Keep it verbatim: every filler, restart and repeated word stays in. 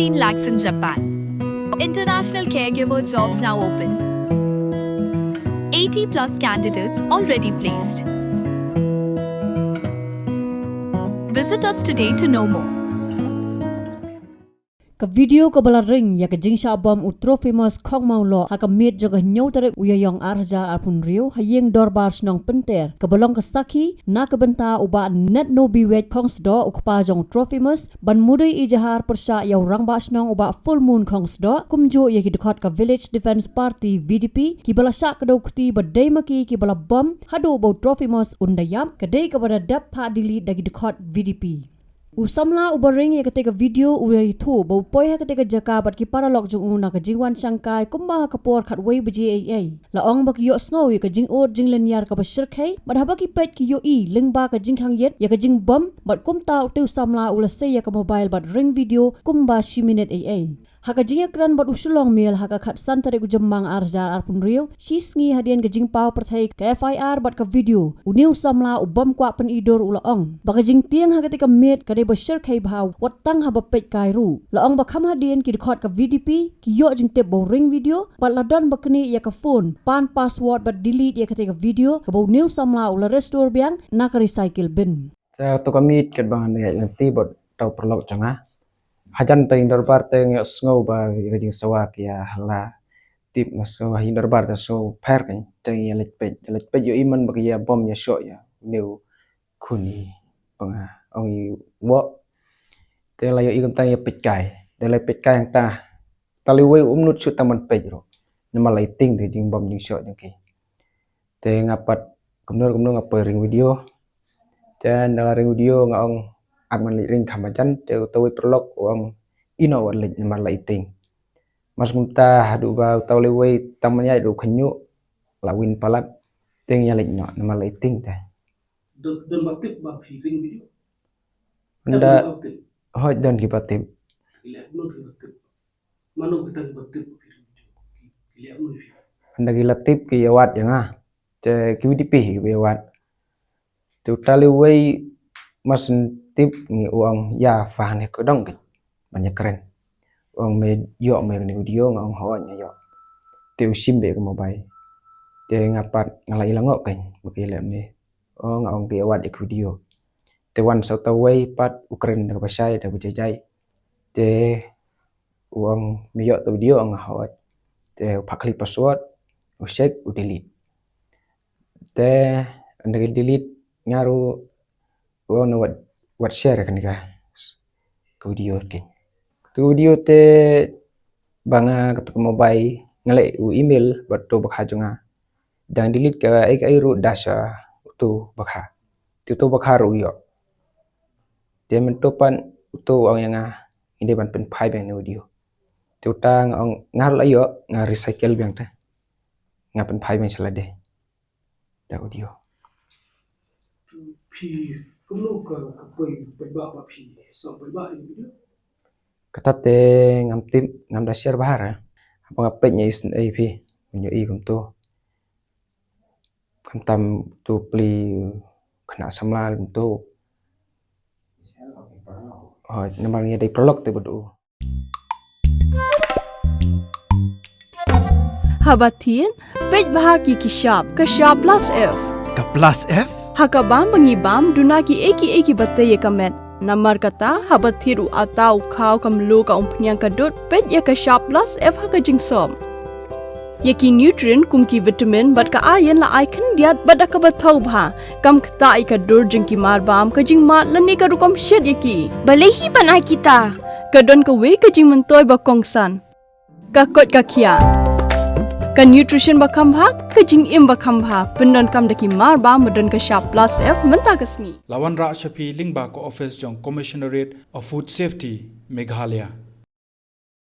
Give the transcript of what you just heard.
Fifteen lakhs in Japan. International caregiver jobs now open. Eighty plus candidates already placed. Visit us today to know more. Ka video kaba la ring ïa ka jingshah bom u Trophimus Khongmawloh ha ka miet jong ka hynñiew tarik u Ïaïong ar hajar arphew hynriew ha ïing dorbar shnong Pynter, kaba long ka sakhi na ka bynta u Bah Netnobiwet Khongsdoh, u kpa jong u Trophimus, ban mudui ijahar pyrshah ïa u rangbah shnong u Bah Fullmoon Khongsdoh, kumjuh ïa ki dkhot ka Village Defence Party, V D P, kiba la shah kdew kti ba dei ma ki kiba la bom haduh ba u Trophimus un da ïap, ka dei kaba da dep phah delete da ki dkhot V D P. U samla uba ring ïa katei ka video u ïathuh ba u poi ha katei ka jaka bad ki paralok jong u na ka jingwan shangkai kumba ha ka por khatwei baje eiei. La ong ba ki ïohsngew ïa ka jingud jinglynñiar kaba shyrkhei, bad haba ki peit ki ïohi lyngba ka jingkhang ïit ïa ka jingbom, bad kumta utei u samla u la sei ïa ka mobile bad ring video kumba shi minit eiei. Ha ka jingïakren bad u Shillong Mail ha ka khatsan tarik u Jymmang ar hajar arphew hynriew, shi sngi hadien ka jingpaw pyrthei ka F I R bad ka video, une u samla u bym kwah pyni dur u la ong ba ka jingtieng ha katei ka miet ka dei ba shyrkhei bha wat tang haba peit kai ruh. La ong ba kham hadien ki dkhot ka V D P ki ïoh jingtip ba u ring video, bad la don ba knieh ïa ka phone, pan password bad delete ïa katei ka video kaba une u samla u la restore biang na ka recycle bin. Sa to ka miet katba nga ïaid lynti bad uta u paralok jong nga. Hajan te ïing dorbar te nga ïohsngew ba ïa ka jingsawa ki ïa hala. Tip nga sngew ha ïing dorbar te sngew pher, kan te nga ïa leit peit, ïa leit peit ïohi man ba ki ïa bom ïa shoh ïa une u khun i pa nga, ong i woh. Te la ïohi kumta ïa peit kai. Te la peit kai hangta. Te la iwei um nud shuh tang ban peit ruh. Namar la iting te jingbom jingshoh jong ki. Te nga pat kumno kumno nga poi ring video. Te ynda la ring video nga ong ap ngan leit ring kham hajan, te uta uwei paralok u ong ïeh noh wat leit namar la iting. Mar shu kumta haduh ba uta u la iwei tang ban ïaid ruh khynñiuh la win palat, te nga ïa leit noh namar la iting te. Don, don ba tip ba phi ring video? Ynda, don ba tip. Hooid, don kiba tip. Ki leh kumno kiba tip? Mano kita kiba tip ba phi ring video? Ki, ki leh kumno ïa phi? Ynda ki la tip ki ïa wad ïa nga. Te ki V D P hi kiba ïa wad. Te uta u la iwei mar shu tip ngi, u ong ïa pha hangne ka dong ki ban ïa kren. U ong me ïoh me kane ka video, nga ong hooid nga ïoh. Te u shim beit ka mobile. Te nga pat nga la ïa lyngngoh kein ba ki ïa leh kumne. O, nga ong ki ïa wad ïa ka video. Te wan sa uta uwei pat u kren da kaba shai da kaba jai jai. Te u ong me ïoh ta video, nga ong hooid. Te u phah khlieh password, u check, u delete. Te ynda ki delete nga ruh u ong na wat, wat share kane ka, ka video kein. Kata ka video te ba nga kata ka mobile nga leh u email bad uto u bakha jong nga. Dang delete kaei kaei ruh da sha uto u bakha. Te uto u bakha ruh u ïoh. Te mynta pat uto u ong ïa nga, ngi dei ban pynphai biang ïa kane ka video. Te uta nga ong nga ruh la ïoh, nga recycle biang te. Nga pynphai biang sha lade. Da ka video. Phi kumno ka, ka poi paidbah ba phi song paidbah ïa ka video? Kata te ngam tip, ngam da share bha re. Haba nga peit nga isynei phi, nga ïohi kumto. Khamtam uto u pli khynnah samla kumto. Hooid, namar ngi dei paralok te bad u. Haba thied, peit bha ki ki shap, ka shap plus F. Ka plus F? Ha ka bam ba ngi bam, duna kiei kiei kiba tei ïa ka met. Namar kata, haba thied u atta, u khaw, ka mluh, ka umphniang, ka dud, peit ïa ka shap plus F ha ka jingsop. Ïa ki nutrient kum ki vitamin bad ka iron la ai khyndiat bad da kaba thaw bha. Kam ktah ïa ka dur jong ki mar bam, ka jingmad lane ka rukom shet ïa ki. Balei hi ban ai kita? Ka don kawei ka jingmyntoi ba kongsan. Ka koit ka khiah. Ka nutrition ba kham bha, ka jingim ba kham bha. Pyndonkam da ki mar bam ba don ka shap plus F mynta ka sngi. La wanrah sha phi lyngba ka office jong Commissionerate of Food Safety, Meghalaya.